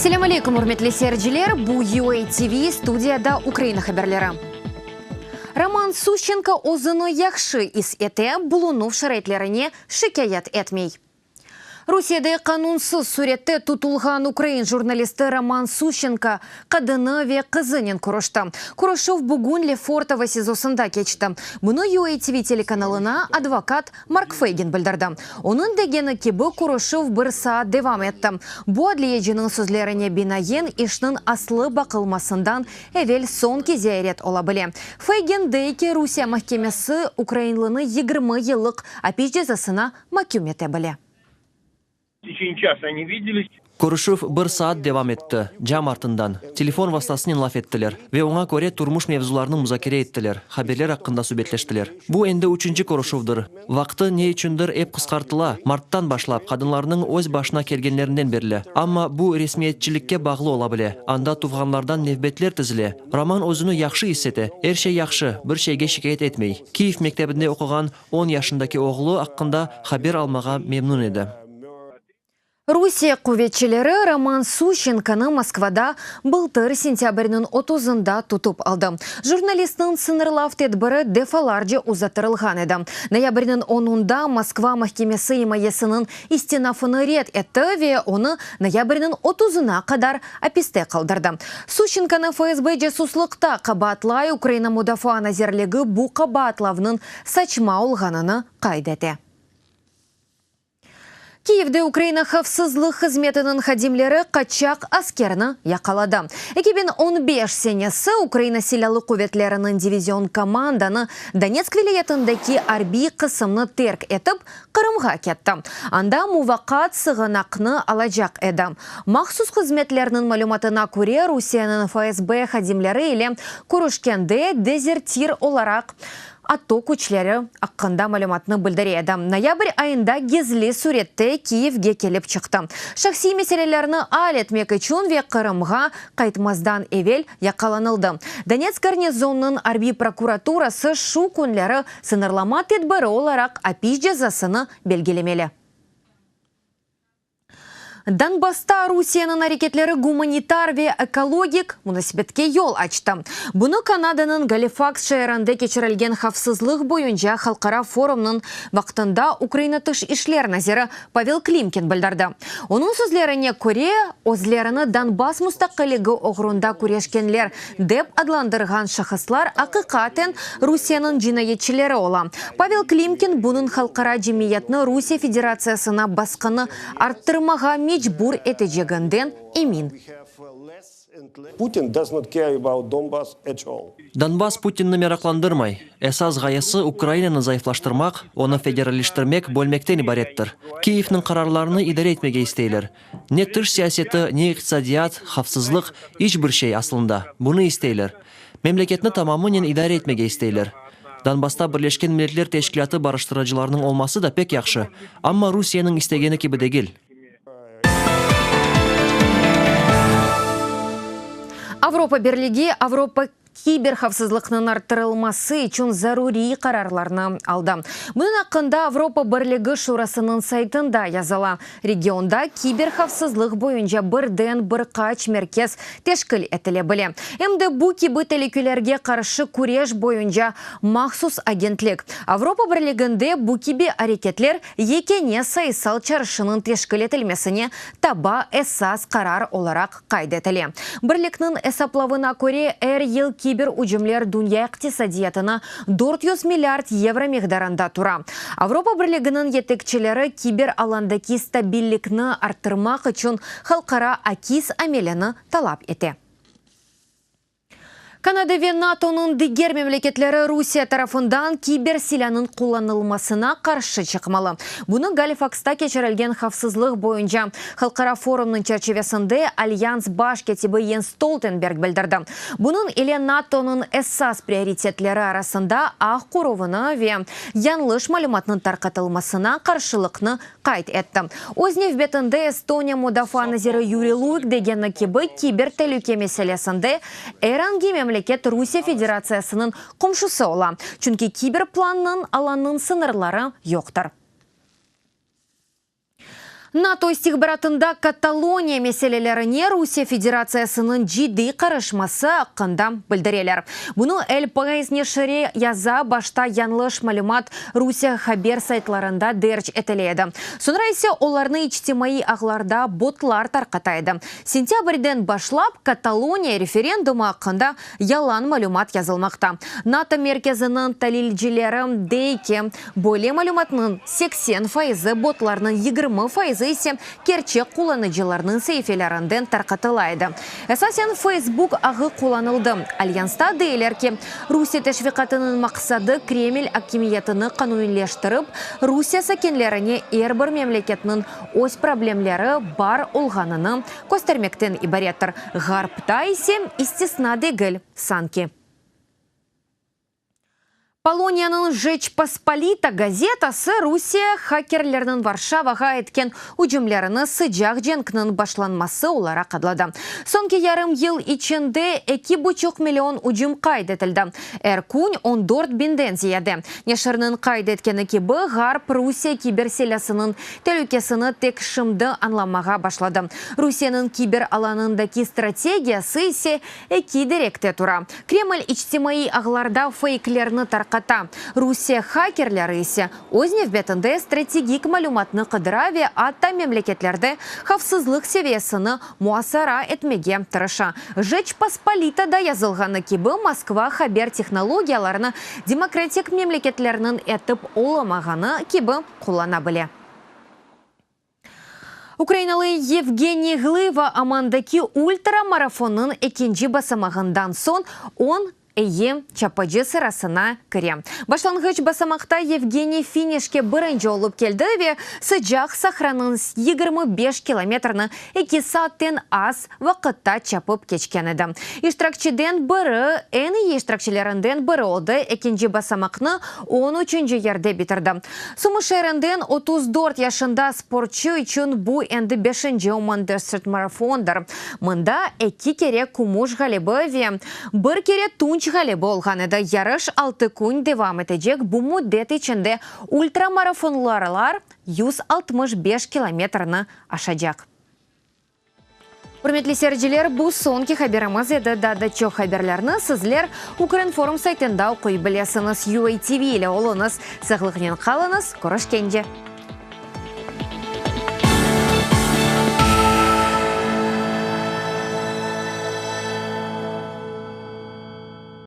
Selâm aleyküm, ürmetli seyirciler! Bu UA TV, studiyada Ukraina haberleri. Roman Suşçenko özüni yahşı is ete, bulunuv şaraitlerine şikâyet etmey. Rusiyede qanunsız sürette tutulğan ukrain jurnalisti Roman Suşçenko qadını ve qızınen körüşti. Körüşüv bugün Lefortovo SİZOsında keçti. Bunı UA TV telekanalına advokat Mark Feygin bildirdi. Onıñ degeni kibi, körüşüv bir saat devam etti. Bu adliyeciniñ sözlerine binaen, işniñ aslı baqılmasından evel soñki ziyaret ola bile. Feygin dey ki, Rusiye mahkemesi ukrainlını 20 yıllıq apis cezasına maküm ete bile. Körüşüv bir saat devam etti, cam artından, telefon vastasınen laf ettiler ve oña köre turmuş mevzularını muzakere ettiler, haberler aqqında subetleştiler. Bu endi üçünci körüşüvdir. Vaqtı, ne içündir, ep qısqartıla, marttan başlap, qadınlarnıñ öz başına kelgenlerinden berli. Amma bu resmiyetçilikke bağlı ola bile, anda tuvğanlardan nevbetler tizile. Roman özüni yahşı is ete, er şey yahşı, bir şeyge şikâyet etmey. Kiyev mektebinde oquğan On yaşındaki oğlu aqqında haber almağa memnün edi. Rusiye quvetçileri Roman Suşçenkonı Moskvada bıltır sentâbrniñ otuzında tutıp aldı. Jurnalistniñ sıñırlav tedbiri defalarca uzattırılğan edi. Noyabrniñ onunda Moskva mahkemesi imayesiniñ istinafını red etti ve onı noyabrniñ otuzına qadar apiste qaldırdı. Suşçenkonı FSB casuslıqta qabaatlay, Ukraina Mudafaa nazirligi bu qabaatlavnıñ saçma olğanını qayd ete. Kiyevde Ukraina havfsızlıq hızmetiniñ hadimleri qaçaq askerni yaqaladı. 2015 senesi Ukraina Silâlı quvetleriniñ divizion komandanı Donetsk vilâyetindeki arbiy qısımnı terk etip, Qırımğa ketti. Anda muvaqqat sığınaqnı alacaq edi. Mahsus hızmetlerniñ malümatına köre, Rusiyeniñ FSB hadimleri ile körüşkende dezertir olaraq ATO küçleri aqqında malümatnı bildire edi. Noyabr ayında gizli sürette Kiyevge kelip çıqtı. Şahsiy meselelerni al etmek içün ve Qırımğa qaytmazdan evel yaqalanıldı. Donetsk garnizonınıñ arbiy prokuraturası şu künleri sıñırlama tedbiri olaraq apis cezasını belgilemeli. Donbassta Rusiyeniñ areketleri gumanitar ve ekologik munasebetke yol açtı. Bunı Kanadanıñ Galifaks şeerinde keçirilgen havfsızlıq boyunca halqara forumnıñ vaqtında Ukraina Tış işler naziri Pavel Klimkin bildirdi. Onıñ sözlerine köre, özlerini Donbass mustaqilligi oğrunda küreşkenler dep adlandırğan şahıslar aqiqaten Rusiyeniñ cinayetçileri ola. Pavel Klimkin bunıñ halqara cemiyetni Rusiye Federatsiyasına basqını arttırmağa mecbur eteceginden emin. Putin does not care about Donbass at all. Donbass Putinni meraqlandırmay. Esas ğayesi Ukrainanı zayıflaştırmaq, onı federalleştirmek, bölmekten ibarettir. Kiyevniñ qararlarını idare etmege isteyler. Ne tış siyaseti, ne iqtisadiyat, havfsızlıq, iç bir şey, aslında, bunı isteyler. Memleketni tamamınen idare etmege isteyler. Donbassta Birleşken Milletler Teşkilâtı barıştırıcılarınıñ olması da pek yahşı, amma Rusiyeniñ istegeni kibi degil. Avropa Birligi Avropa kiber havfsızlıqnıñ arttırılması içün zaruriy qararlarnı aldı. Bunıñ aqqında Avropa Birligi Şurasınıñ saytında yazıla. Regionda kiber havfsızlıq boyunca birden bir qaç merkez teşkil etile bile. Em de bu kibi telükülerge qarşı küreş boyunca mahsus agentlik. Avropa Birliginde bu kibi areketler yekâne sayısal çarşınıñ teşkil etilmesine taba esas qarar olaraq qayd etile. Birlikniñ esaplavına köre, er yıl kiber ücümler dünya iqtisadiyatına 400 milliard yevro miqdarında tura. Avropa Birliginiñ yetekçileri kiber alandaki stabillikni arttırmaq içün halqara akis amelini talap ete. Kanada ve NATOnıñ diger memleketleri Rusiye tarafından kiber silânıñ qullanılmasına qarşı çıqmalı. Bunı Galifaksta keçirilgen havfsızlıq boyunca halqara forumnıñ çerçivesinde Alyans baş kâtibi Jens Stoltenberg bildirdi. Bunıñ ile NATOnıñ esas prioritetleri arasında ağ quruvını ve yañlış malümatnıñ tarqatılmasına qarşılıqnı qayd etti. Öz nevbetinde Estoniya mudafaa naziri Yuri Luik degeni kibi, kiber telüke meselesinde er angi memleket Rusiye Federatsiyasınıñ qomşusı ola, çünki kiber plannıñ alannıñ sıñırları yoqtır. NATO istihbaratında Kataloniya meselelerine Rusiye Federatsiyasınıñ ciddiy qarışması aqqında bildireler. Bunı El Pais neşiri yaza, başta yañlış malümat Rusiye haber saytlarında derc etile edi, soñra ise olarnı içtimaiy ağlarda botlar tarqata edi. Sentâbrden başlap Kataloniya referendumı aqqında yalan malümat yazılmaqta. NATO merkeziniñ talilcileri dey ki, böyle malümatnıñ 80 fayızı botlarnıñ, 20 fayızı ise kerçek qullanıcılarnıñ saifelerinden tarqatıla edi. Esasen Facebook ağı qullanıldı. Alyansta deyler ki, Rusiye teşviqatınıñ maqsadı Kreml akimiyetini qanuniyleştirip, Rusiye sakinlerine er bir memleketniñ öz problemleri bar olğanını köstermekten ibarettir, Ğarpta ise istisna degil, sanki. Poloniyanıñ Rzeczpospolita gazetası Rusiye hakerleriniñ Varşavağa etken ücümlerini sıcaq cenkniñ başlanması olaraq adladı. Soñki yarım yıl içinde eki buçuq million ücüm qayd etildi, er kün on dört biñden ziyade. Neşirniñ qayd etkeni kibi, Ğarp Rusiye kiber silâsınıñ telükesini tek şimdi añlamağa başladı, Rusiyeniñ kiber alanındaki strategiyası ise eki direkte tura. Kreml içtimaiy ağlarda feyklerni tarqata, Rusiye hakerleri ise, öz nevbetinde, strategik malümatnı qıdıra ve atta memleketlerde havfsızlıq seviyesini muasara etmege tırışa. Rzeczpospolitada yazılğanı kibi, Moskva haber tehnologiyalarını demokratik memleketlerniñ etip olamağanı kibi qullana bile. Ukrainalı Yevgeniy Ğlıva Amandaki ultra-marafonnıñ ekinci basamağından soñ on eyi çapıcı sırasına kire. Başlanğıç basamaqta Yevgeniy finişke birinci olıp keldi ve sıcaq sahranıñ 25 kilometrini eki saatten az vaqıtta çapıp keçken edi. İştirakçiden biri, eñ iyi iştirakçilerinden biri oldı, ekinci basamaqnı on üçünci yerde bitirdi. Sumı şeerinden 34 yaşında sportçu içün bu endi beşinci Oman Desert Marathondır. Mında eki kere kümüş ğalibi ve bir kere tunç ğalibi olğan edi. Yarış altı kün devam etecek, bu müddet içinde ultramarafonlılar 165 kilometrni aşacaq. Ürmetli seyirciler, bu soñki haberimiz edi. Daa da çoq haberlerni sizler Ukrinform saytında oquy bilesiñiz. UATV ile oluñız, sağlıqnen qalıñız, körüşkence!